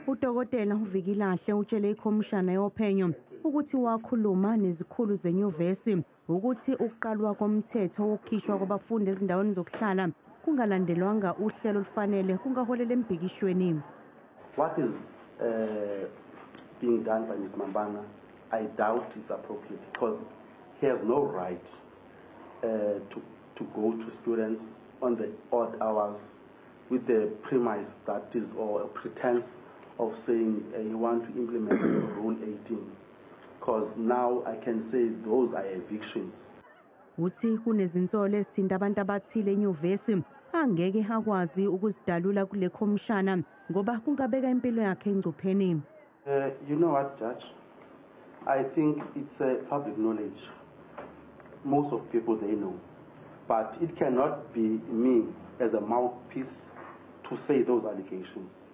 Udokotela uVikilahle utshele ikhomishana yophenyo ukuthi wakhuluma nezikhulu zenyuvesi ukuthi ukuqalwa komthetho wokukhishwa kwabafundi ezindaweni zokuhlala kungalandelwanga uhlelo olufanele kungaholela embhikishweni. What is being done by Ms. Mambana, I doubt it's appropriate because he has no right to go to students on the odd hours with the premise that is or a pretense of saying you want to implement Rule 18. Because now I can say those are evictions. Uthi kunezinsolo ezithinta abantu abathile enyuvesi angeke akwazi ukuzidalula kule khomishana ngoba kungabeka impilo yakhe engcupheni. You know what, Judge? I think it's a public knowledge. Most of people, they know. But it cannot be me as a mouthpiece to say those allegations.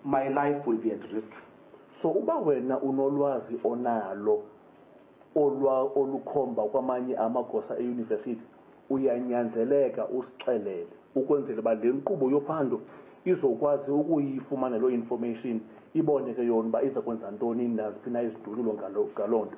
My life will be at risk. So uba wena unolwazi onalo olwa olukhomba kwamanye amagosa eyunivesithi, uyanyanzeleka usixelele ukwenzela uba le nkqubo yophando izokwazi ukuyifumana loo information, ibone ke yona uba iza kwenza ntoni, naziphi na izindululo ngaloo nto.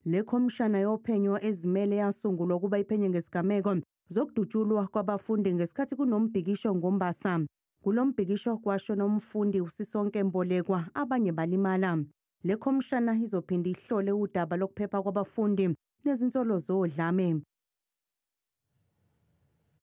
Le khomishana yophenyo ezimele yasungulwa ukuba iphenye ngesigameko zokudutshulwa kwabafundi ngesikhathi kunombhikisho ngoMbasa. Kulo mbhikisho kwashona umfundi uSisonke Mbolekwa, abanye balimala. Le khomishana izophinda ihlole udaba lokuphepha kwabafundi nezinsolo zodlame.